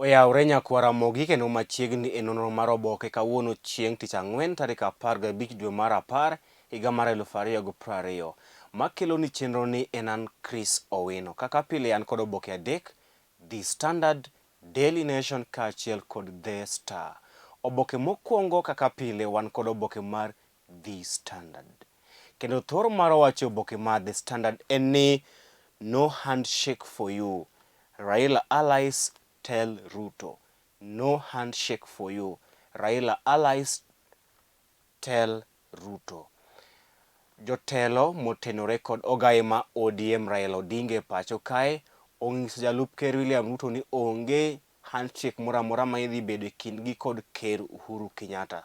Oyawre nyakwar Ramogi kendo machiegni e nonro mar oboke kawuono chieng' tich ang'wen tarik 15 dwe mar apar higa mar 2020. Makeloni chenro ni en an Chris Owino. Kaka pile an kod oboke adek, The Standard, Daily Nation kaachiel kod The Star. Oboke mokwongo kaka pile wan kod oboke mar The Standard. Kendo thor mar wacho oboke mar The Standard en ni no handshake for you. Raila allies tell Ruto. No handshake for you. Raila allies tell Ruto. Jotelo motenore kod ogaye ma ODM Raila Odinga e pacho kae onyiso jalup ker William Ruto ni onge handshake moro amora ma idhi bedo e kindgi kod Ker Uhuru Kenyatta.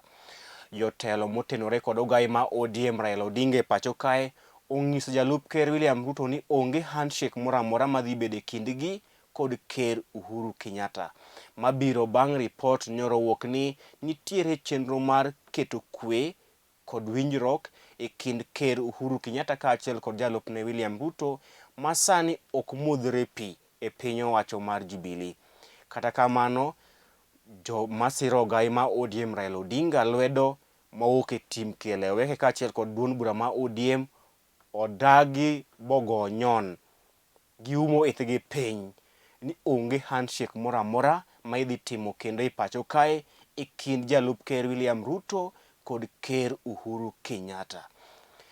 Jotelo motenore kod ogayi ma ODM Raila Odinga e pacho kae onyiso jalup Ker William Ruto ni onge handshake moro amora madhi bedo e kindgi kod Ker Uhuru Kenyatta. Mabiro bang' ripot nyoro wuok ni nitiere chenro mar keto kwe kod winjrok e kind Ker Uhuru Kenyatta kaachiel kod jalupne William Ruto ma sani ok modhre pi e piny owacho mar Jubilee. Kata kamano, jo masiro ogai ma ODM Raila Odinga lwedo mowuok e tim Kieleweke kaachiel kod duond bura ma ODM odagi bogo nyon giumo ithgi piny ni onge handshake moro amora ma idhi timo kendo e pacho kae e kind jalup ker William Ruto kod ker Uhuru Kenyatta.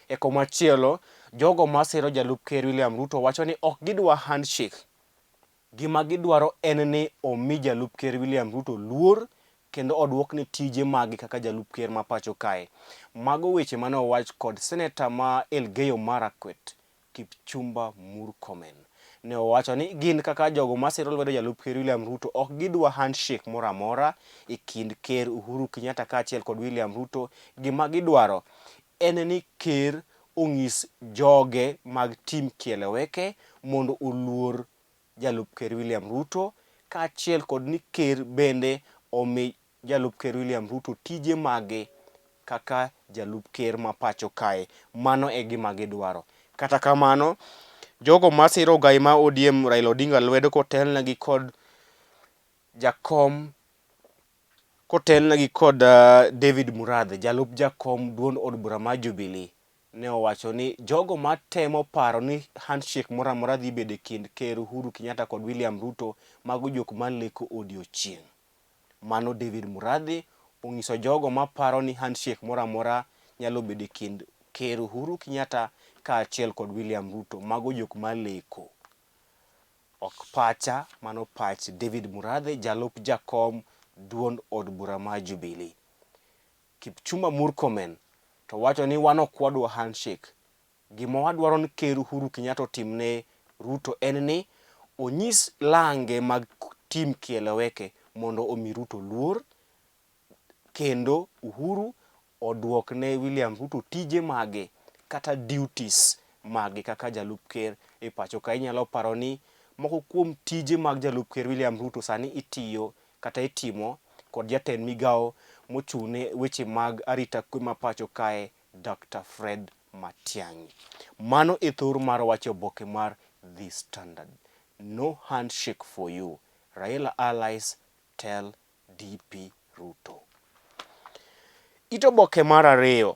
E komachielo, jogo masiro jalup ker William Ruto wacho ni ok gidwa handshake. Gima gidwaro en ni omi jalup ker William Ruto luor kendo oduokne tije mage kaka jalup ker ma pacho kae. Mago weche mane owach kod seneta ma Elgeyo Marakwet Kipchumba Murkomen ne owacho ni gin kaka jogo masiro lwedo jalup ker William Ruto ok gidwa handshake moro amora e kind ker Uhuru Kenyatta kaachiel kod William Ruto. Gima gidwaro en ni ker onyis joge mag team Kieleweke mondo oluor jalup ker William Ruto kaachiel kod ni ker bende omi jalup ker William Ruto tije mage kaka jalup ker ma pacho kae. Mano e gima gidwaro. Kata kamano, jogo masiro ogai ma ODM Raila Odinga lwedo kotelnegi kod jakom kotelnegi kod David Murathe, jalup jakom duond od bura mar Jubilee, ne owacho ni jogo matemo paro ni handshake moro amora dhi bedo e kind Ker Uhuru Kenyatta kod William Ruto, mago jok maleko odiochieng'. Mano David Murathe onyiso jogo maparo ni handshake moro amora nyalo bedo e kind Ker Uhuru Kenyatta kaachiel kod William Ruto, mago jok maleko. Ok pacha, mano pach David Murathe, jalup jakom duond od bura mar Jubilee. Kipchumba Murkomen to wacho ni wan ok wadwa handshake. Gima wadwaro ni Ker Uhuru Kenyatta otim ne Ruto en ni onyis lange mag team Kieleweke mondo omi Ruto luor kendo Uhuru oduok ne William Ruto tije mage kata duties mage kaka jalup ker e pacho ka. Inyalo paro ni moko kuom tije mag jalup ker William Ruto sani itiyo kata itimo kod jatend migawo mochung' ne weche mag arita kwe ma pacho kae Dr. Fred Matiang'i. Mano e thor mar wach e oboke mar The Standard. No handshake for you, Raila allies tell DP Ruto. It oboke mar ariyo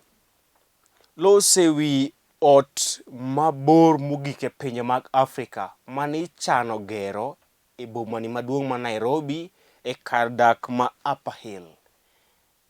lose wi ot mabor mogik e pinje mag Afrika mane ichano gero e bomani maduong' ma Nairobi e kar dak ma Upper Hill.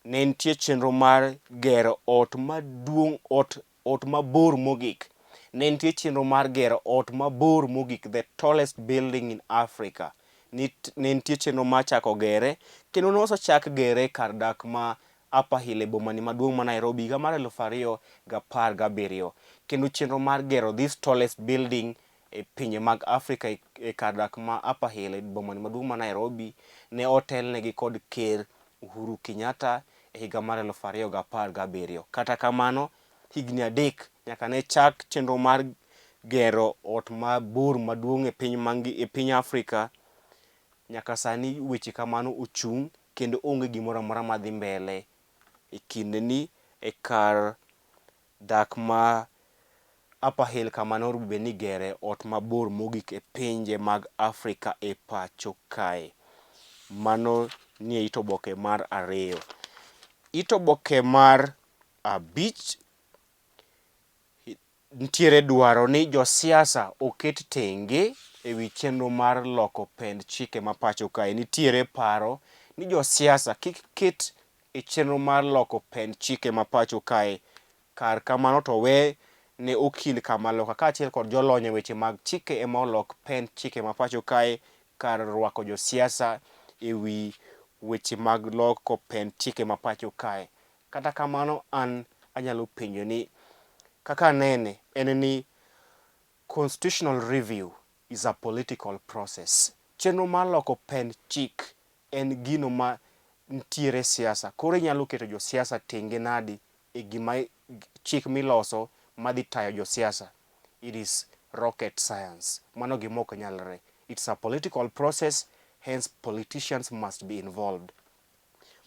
Ne nitie chenro mar gero ot maduong' ot ot mabor mogik. Ne nitie chenro mar gero ot mabor mogik, the tallest building in Africa. Ne nitie chenro mar chako gere kendo nosechak gere e kar dak ma Upper Hill e bomani maduong' ma Nairobi higa mar 2017. Kendo chenro mar gero this tallest building e pinje mag Afrika e kar dak ma Upper Hill e bomani maduong' ma Nairobi ne otelnegi kod Ker Uhuru Kenyatta e higa mar 2017. Kata kamano, higni adek nyaka ne chak chenro mar gero ot mabor maduong' e piny mangi e piny Afrika, nyaka sani weche kamano ochung' kendo onge gimoro amora madhi mbele e kindeni e kar dak ma Upper Hill kama ne bed ni igere ot mabor mogik e pinje mag Afrika e pacho kae. Mano nie it oboke mar ariyo. It oboke mar abich nitiere dwaro ni josiasa oket tenge e wi chenro mar loko pend chike ma pacho kae. Nitiere paro ni josiasa kik ket e chenro mar loko pend chike ma pacho kae. Kar kamano to we ne okil kamaloka kaachiel kod jolony e weche mag chike ema olok pend chike ma pacho kae kar rwako josiasa e wi weche mag loko pend chike ma pacho kae. Kata kamano an anyalo penjo ni kaka anene en ni constitutional review is a political process. Chenro mar loko pend chik en gino ma nitiere siasa. Koro inyalo keto josiasa tenge nadi e gima chik miloso madhi tayo josiasa? It is rocket science. Mano gima ok nyalre. It's a political process, hence politicians must be involved.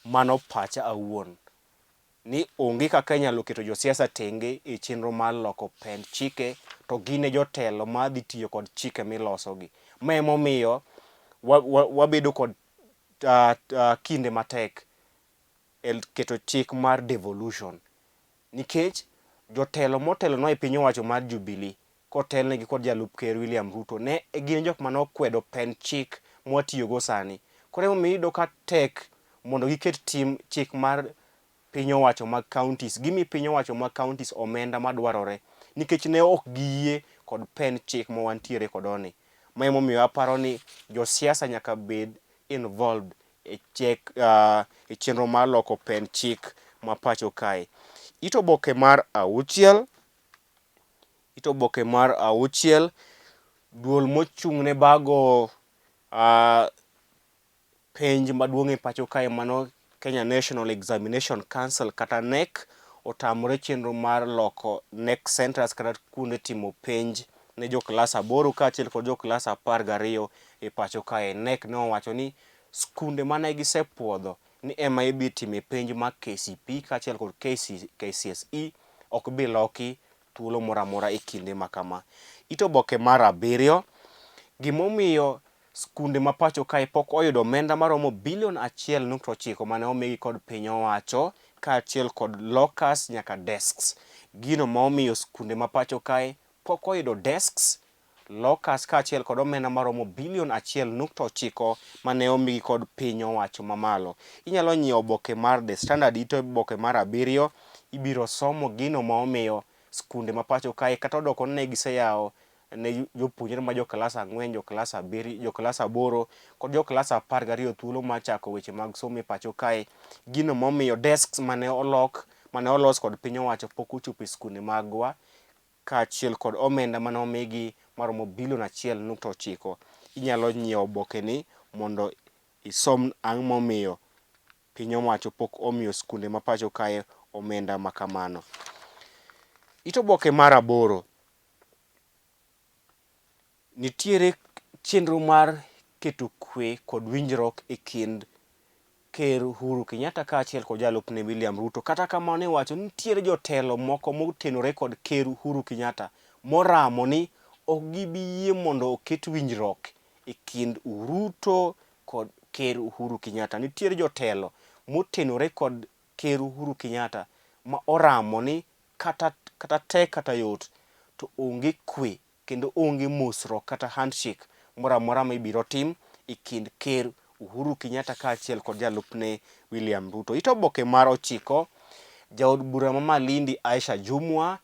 Mano pacha awuon. Ni onge kaka inyalo keto josiasa tenge e chenro mar loko pend chike to gin e jotelo ma dhi tiyo kod chike miloso gi. Ma emomiyo wabedo kod kinde matek e keto chik mar devolution. Nikech jotelo motelonwa e piny owacho mar Jubilee kotelnegi kod jalup ker William Ruto ne gin jok mane okwedo pend chik mwatiyogo sani. Koro emomiyo iyudo ka tek mondo giket tim chik mar piny owacho mag counties, gimi piny owacho mag counties omenda madwarore nikech ne ok giyie kod pend chik ma wantiere kodoni. Ma emomiyo aparo ni josiasa nyaka bed involved e chek, e chenro mar loko pend chik ma pacho kae. It oboke mar auchiel, it oboke mar auchiel, duol mochung' ne bago penj maduong' e pacho kae mano Kenya National Examination Council kata KNEC otamore chenro mar loko KNEC centers kata kuonde timo penj ne jo klas aboro kaachiel kod jo klas apar gariyo e pacho kae. KNEC ne owacho ni skunde mane gisepuodho ni ema idhi time penj mar KCPE kaachiel kod KCSE ok bi loki thuolo moro amora e kinde ma kama. It oboke mar abiriyo, gimomiyo skunde ma pacho kae pok oyudo omenda maromo bilion 1.9 mane omigi kod piny owacho kaachiel kod lockers nyaka desks. Gino ma omiyo skunde ma pacho kae pok oyudo desks, lockers kaachiel kod omenda maromo bilion 1.9 mane omigi kod piny owacho mamalo. Inyalo nyiewo oboke mar The Standard ito oboke mar abiriyo, ibiro somo gino ma omiyo skunde ma pacho kae kata odoko ni ne giseyawo ne jopuonjre ma jo klas ang'wen, jo klas abiriyo, jo klas aboro kod jo klas 12 thuolo mar chako weche mag somo e pacho kae. Gino momiyo desks mane olok mane olos kod piny owacho pok ochopo e skunde magwa kaachiel kod omenda mane omigi maromo bilion 1.9. Inyalo nyiewo oboke ni mondo isom ang' momiyo piny owacho pok omiyo skunde ma pacho kae omenda ma kamano. It oboke mar aboro. Nitiere chenro mar keto kwe kod winjruok e kind Ker Uhuru Kenyatta kaachiel kod jalupne William Ruto. Kata kamano iwacho ni nitiere jotelo moko motenore kod Ker Uhuru Kenyatta moramo ni ok gibi yie mondo oket winjruok e kind Ruto kod Ker Uhuru Kenyatta. Nitiere jotelo motenore kod Ker Uhuru Kenyatta ma oramo ni kata, kata tek kata yot to onge kwe kendo onge mosruok kata handshake moro amora ma ibiro tim e kind Ker Uhuru Kenyatta kaachiel kod jalupne William Ruto. It oboke mar ochiko, jaod bura ma Malindi Aisha Jumwa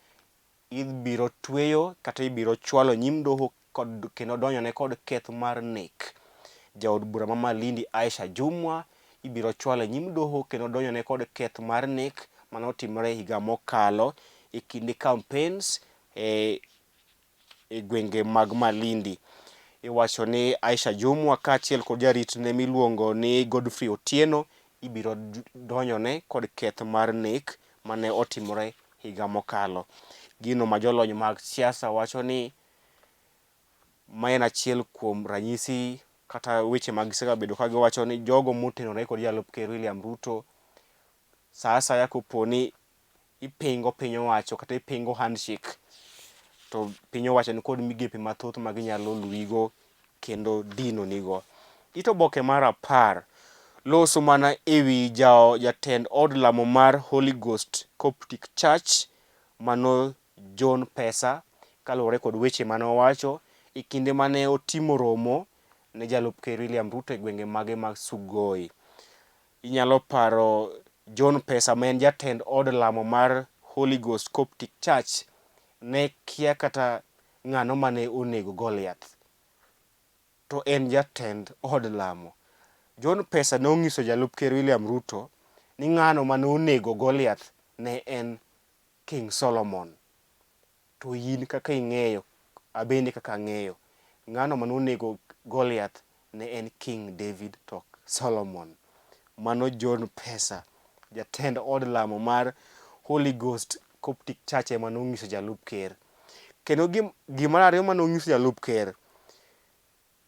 ibiro tweyo kata ibiro chwalo nyim doho kod kendo donjone kod keth mar nek. Jaod bura ma Malindi Aisha Jumwa ibiro chwalo e nyim doho kendo donjone kod keth mar nek mane otimore higa mokalo e kinde campaigns e e gwenge mag Malindi. Iwacho ni Aisha Jumwa kaachiel kod jaritne miluongo ni Godfrey Otieno ibiro donjone kod keth mar nek mane otimore higa mokalo. Gino ma jolony mag siasa wacho ni ma en achiel kuom ranyisi kata weche ma gisegabedo ka giwacho ni jogo motenore kod jalup ker William Ruto sa asaya kopo ni ipingo piny owacho kata ipingo handshake to piny owacho nikod migepe mathoth ma ginyalo luwigo kendo dinonigo. It oboke mar 10 loso mana e wi jatend od lamo mar Holy Ghost Coptic Church mano John Pesa kaluwore kod weche mane owacho e kinde mane otimo romo ne jalup ker William Ruto e gwenge mage mag Sugoi. Inyalo paro John Pesa ma en jatend od lamo mar Holy Ghost Coptic Church ne kia kata ng'ano mane onego Goliath to en jatend od lamo. John Pesa ne onyiso jalup ker William Ruto ni ng'ano mane onego Goliath ne en King Solomon. To in kaka ing'eyo, abende kaka ang'eyo, ng'ano mane onego Goliath ne en King David to ok Solomon. Mano John Pesa, jatend od lamo mar Holy Ghost Coptic Church ema nonyiso jalup ker. Kendo gimar ariyo mane onyiso jalup ker,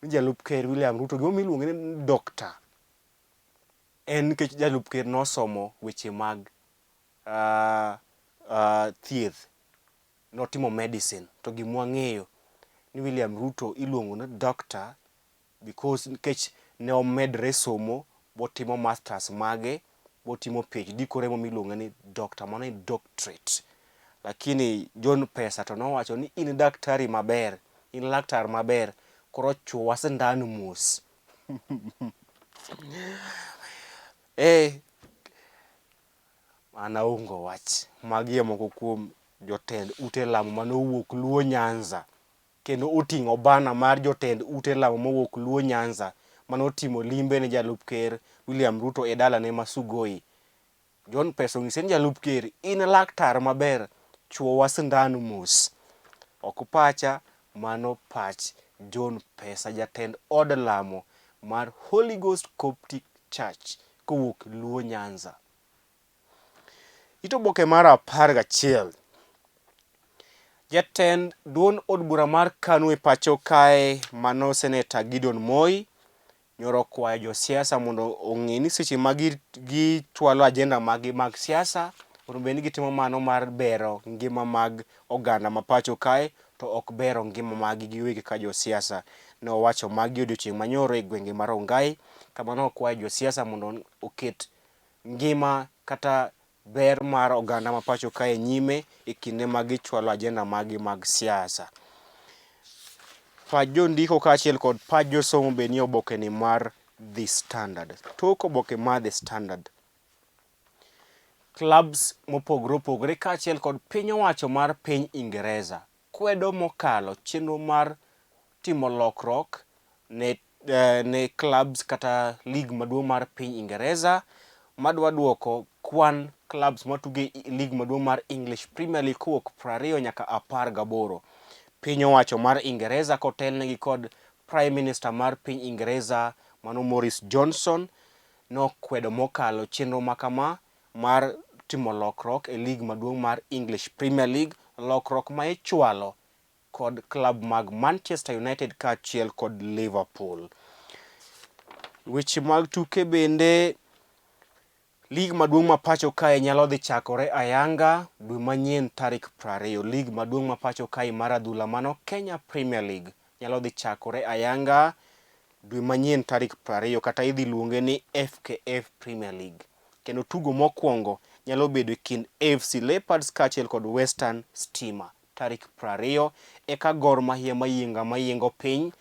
ni jalup ker William Ruto, gimomiyo iluonge ni Doctor, en nikech jalup ker nosomo weche mag thieth, notimo medicine to gima wang'eyo ni William Ruto iluongo ni doctor because nikech ne omedre somo botimo masters mage botimo PhD koro emomiyo iluonge ni doctor, mano en doctorate. Lakini John Pesa to nowacho ni in daktari maber, in laktar maber koro chuowa sindan mos. Eh, An aonge wach. Magi e moko kuom jotend ute lamo mane owuok Luo Nyanza kendo oting'o bana mar jotend ute lamo mowuok Luo Nyanza mane otimo limbe ne jalup ker William Ruto e dalane ma Sugoi. John Pesa onyise ni jalup ker in laktar maber chuowa sindan mos. Ok pacha, mano pach John Pesa jatend od lamo mar Holy Ghost Coptic Church kowuok Luo Nyanza. It oboke mar 11. Jatend duond od bura mar KANU e pacho kae mano Seneta Gideon Moi nyoro okwayo josiasa mondo ong'e ni seche ma gichwalo ajenda maggi mag siasa onego bed ni gitimo mano mar bero ngima mag oganda ma pacho kae to ok bero ngima maggi giwegi ka josiasa. Ne owacho magi odiochieng' manyoro e gwenge ma Rongai kama ne okwayo josiasa mondo oket ngima kata ber mar oganda ma pacho kae nyime e kinde ma gichwalo ajenda maggi mag siasa. Pach jondiko kaachiel kod pach josomo be nie obokeni mar The Standard. Tok oboke mar The Standard, clubs mopogore opogore kaachiel kod piny owacho mar piny Ingereza kwedo mokalo chenro mar timo lokruok ne, eh, ne clubs kata league maduong' mar piny Ingereza madwa duoko kwan clubs matugo e league maduong' mar English Premier League kowuok 20 nyaka 18. Piny owacho mar Ingereza kotelnegi kod Prime Minister mar piny Ingereza mano Maurice Johnson nokwedo mokalo chenro makama mar timo lokruok e lig maduong' mar English Premier League, lokruok ma ichwalo kod klab mag Manchester United kaachiel kod Liverpool. Weche mag tuke bende lig maduong' ma pacho kae nyalo dhi chakore ayanga dwe manyien tarik 20. Lig maduong' ma pacho kae mar adhula mano Kenya Premier League nyalo dhi chakore ayanga dwe manyien tarik 20 kata idhi luonge ni FKF Premier League. Kendo tugo mokwongo nyalo bedo e kind AFC Leopards kaachiel kod Western Stima tarik 20 eka Gor Mahia mayienga mayiengo piny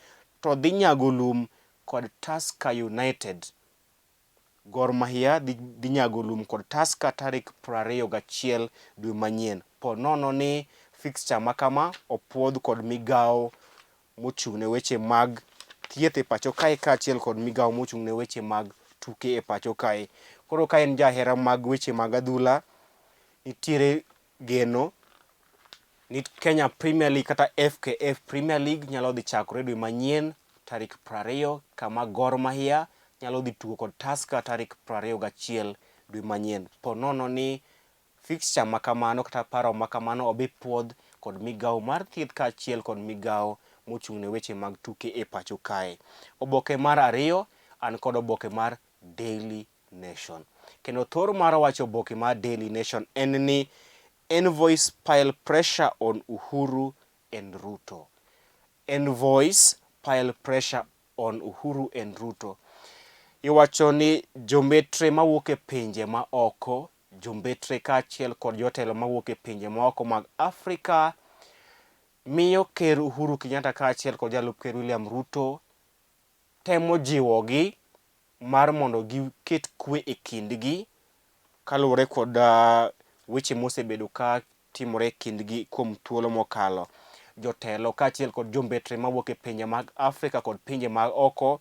to dhi nyago lum kod Tusker United. Gor Mahia dhi nyago lum kod Tusker tarik 21 dwe manyien. Po nono ni fixture makama opuodh kod migawo mochung' ne weche mag thieth e pacho kae kaachiel kod migawo mochung' ne weche mag tuke e pacho kae. Koro ka in jahera mag weche mag adhula, nitiere geno ni Kenya Premier League kata FKF Premier League nyalo dhi chakore dwe manyien tarik 20 kama Gor Mahia nyalo dhi tugo kod Tusker tarik 21 dwe manyien. Po nono ni Fixture ma kamano kata paro ma kamano obi puodh kod migawo mar thieth kaachiel kod migawo mochung' ne weche mag tuke e pacho kae. Oboke mar ariyo, an kod oboke mar Daily Nation. Kendo thor mar wacho oboke mar Daily Nation en ni envoys pile pressure on Uhuru and Ruto. Envoys pile pressure on Uhuru and Ruto. Iwacho ni jombetre mawuok e pinje ma oko, jombetre kaachiel kod jotelo mawuok e pinje maoko mag Afrika miyo Ker Uhuru Kenyatta kaachiel kod jalup Ker William Ruto temo jiwogi mar mondo giket kwe e kindgi kaluwore kod weche mosebedo ka timore e kindgi kuom thuolo mokalo. Jotelo kaachiel kod jombetre mawuok e pinje mag Afrika kod pinje mag oko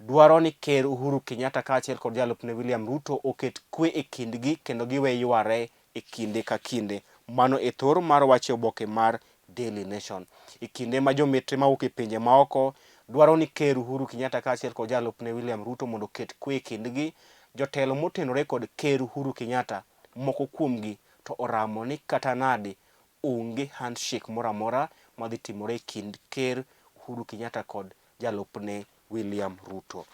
dwaro ni Ker Uhuru Kenyatta kaachiel kod jalupne William Ruto oket kwe e kindgi kendo giwe yware e kinde ka kinde. Mano e thor mar wach e oboke mar Daily Nation. E kinde ma jombetre mawuok e pinje maoko dwaro ni Ker Uhuru Kenyatta kaachiel kod jalupne William Ruto mondo oket kwe e kindgi, jotelo motenore kod Ker Uhuru Kenyatta moko kuomgi to oramo ni kata nade onge handshake moro amora madhi timore e kind Ker Uhuru Kenyatta kod jalupne William Ruto.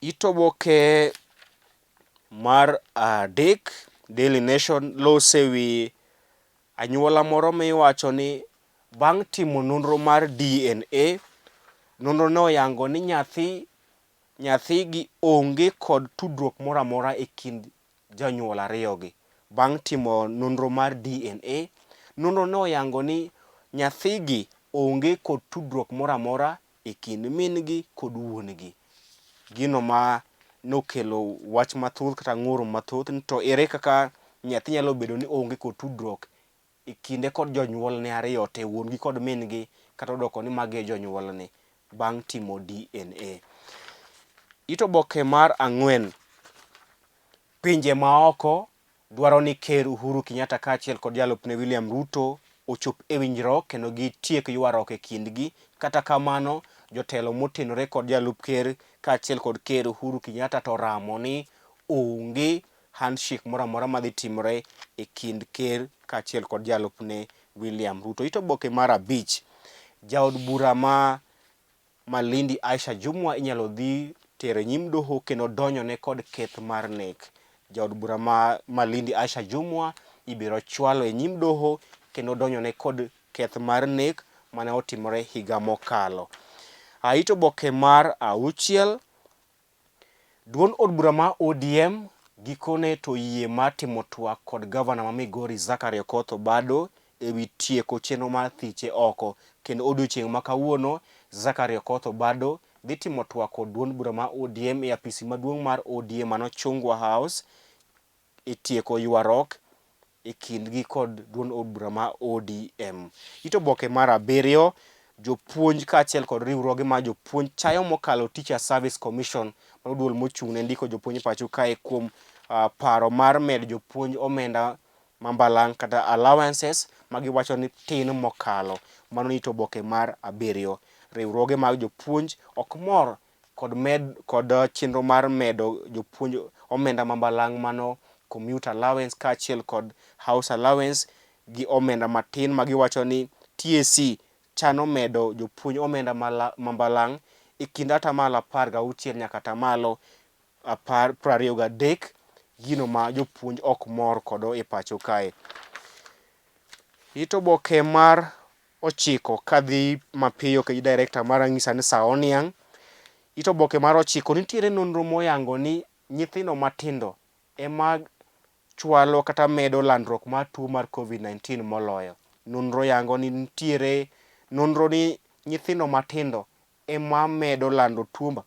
It oboke mar adek Daily Nation lose wi anyuola moro miwacho ni bang' timo nonro mar DNA, nonro ne oyango ni nyathi nyathigi onge kod tudruok moro amora e kind jonyuol ariyogi. Bang' timo nonro mar DNA, nonro ne oyango ni nyathigi onge kod tudruok moro amora e kind min-gi kod wuon-gi. Gino ma nokelo wach mathoth kata ng'ur mathoth ni to ere kaka nyathi nyalo bedo ni onge kod tudruok e kinde kod jonyuolne ariyo te, wuon gi kod min gi, kata odoko ni magi e jonyuolne bang' timo DNA. It oboke mar ang'wen, pinje maoko dwaro ni Ker Uhuru Kenyatta kaachiel kod jalupne William Ruto ochop e winjruok kendo gitiek ywaruok e kindgi. Kata kamano, jotelo motenore kod jalup ker kaachiel kod Ker Uhuru Kenyatta to oramo ni onge handshake moro amora madhi timore e kind ker kaachiel kod jalupne William Ruto. It oboke mar abich, jaod bura ma Malindi Aisha Jumwa inyalo dhi tero e nyim doho kendo donjone kod keth mar nek. Jaod bura ma Malindi Aisha Jumwa ibiro chwalo e nyim doho kendo donjone kod keth mar nek mane otimore higa mokalo. It oboke mar auchiel, Duond od bura ma ODM gikone to oyie mar timo twak kod gavana ma Migori Zachary Okoth Obado ewi tieko chenro mar thiche oko kendo odiochieng' ma kawuono Zachary Okoth Obado dhi timo twak kod duond bura ma ODM e apisi maduong' mar ODM mano Chungwa House e tieko ywaruok e kindgi kod duond od bura ma ODM. It oboke mar abiriyo, jopuonj kaachiel kod riwruoge mar jopuonj chayo mokalo Teacher Service Commission, mano duol mochung' ne ndiko jopuonj e pacho kae kuom uh, paro mar medo jopuonj omenda ma mbalang' kata allowances ma giwacho ni tin mokalo. Mano it oboke mar abiriyo. Riwruoge mag jopuonj ok mor kod med kod chenro mar medo jopuonj omenda ma balang' mano commute allowance kaachiel kod house allowance gi omenda matin ma giwacho ni TSC chano medo jopuonj omenda ma balang' e kind atamalo 16 nyaka atamalo apar 23 gino ma jopuonj ok mor kodo e pacho kae. It oboke mar ochiko kadhi mapiyo kendo director mara nyisa ni saa oniang'. It oboke mar ochiko nitiere nonro moyango ni nyithindo matindo ema chwalo kata medo landruok mar tuo mar Covid-19 moloyo. Nonro yango ni nitiere nonro ni nyithindo matindo ema medo lando tuo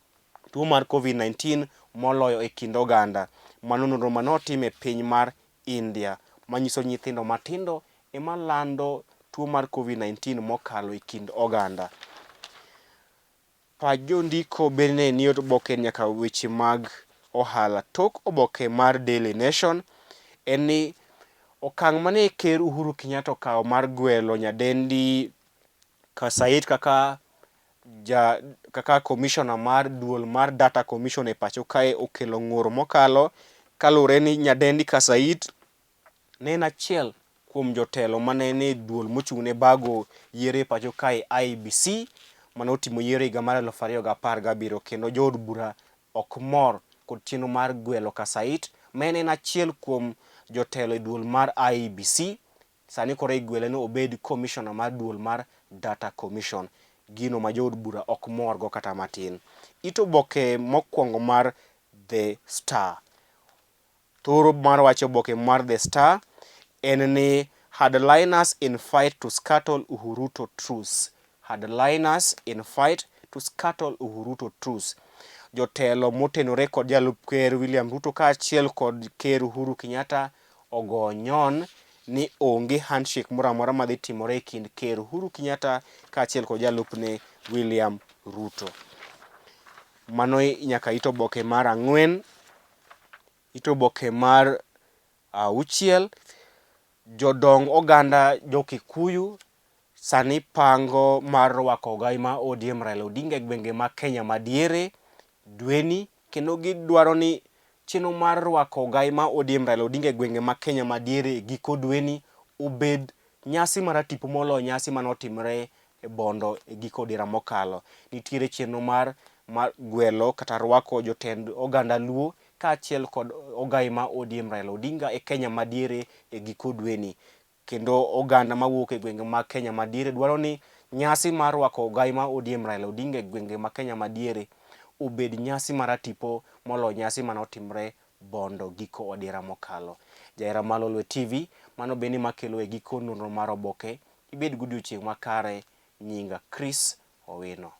tuo mar Covid-19 moloyo e kind oganda. Mano nonro manotim e piny mar India manyiso nyithindo matindo ema lando tuo mar Covid-19 mokalo e kind oganda. Pach jondiko bende nie oboke nyaka weche mag ohala. Tok oboke mar Daily Nation en ni okang' mane Ker Uhuru Kenyatta okawo mar gwelo nyadendi Kasait kaka ja kaka commissioner mar duol mar data commission e pacho kae okelo ng'ur mokalo kaluwore ni nyadendi Kasait ne en achiel kuom jotelo mane ni e duol mochung' ne bago yiero e pacho kae IEBC mane otimo yiero e higa mar 2017 kendo jood bura ok mor kod chenro mar gwelo Kasait ma en achiel kuom jotelo e duol mar IEBC. Sani koro igwele ni obed commissioner mar duol mar Data Commission. Gino ma jood bura ok morgo kata matin. It oboke mokwongo mar The Star. Thoro mar wach oboke mar The Star en ni hardliners in fight to scuttle Uhuruto truce. Hardliners in fight to scuttle Uhuruto truce. Jotelo motenore kod jalup ker William Ruto kaachiel kod ker Uhuru Kenyatta ogo nyon ni onge handshake moro amora madhi timore e kind ker Uhuru Kenyatta kaachiel kod jalupne William Ruto. Mano nyaka it oboke mar ang'wen, it oboke mar auchiel, jodong oganda jo Kikuyu sani pango mar rwako ogai ma ODM Raila Odinga e gwenge ma Kenya madiere dweni kendo gidwaro ni chenro mar rwako ogai ma ODM Raila Odinga e gwenge ma Kenya madiere e giko dweni obed nyasi maratipo moloyo nyasi mane otimre e Bondo e giko odira mokalo. Nitiere chenro mar mar gwelo kata rwako jotend oganda Luo kaachiel kod ogai ma ODM Raila Odinga e Kenya madiere e giko dweni. Kendo oganda mawuok e gwenge mag Kenya madiere dwaro ni nyasi mar rwako ogai ma ODM Raila Odinga e gwenge ma Kenya madiere obed nyasi maratipo moloyo nyasi mane otimre Bondo giko odira mokalo. Jahera mar Lolwe TV, mano bende makelo e giko nonro mar oboke. Ibed godiochieng' makare, nyinga Chris Owino.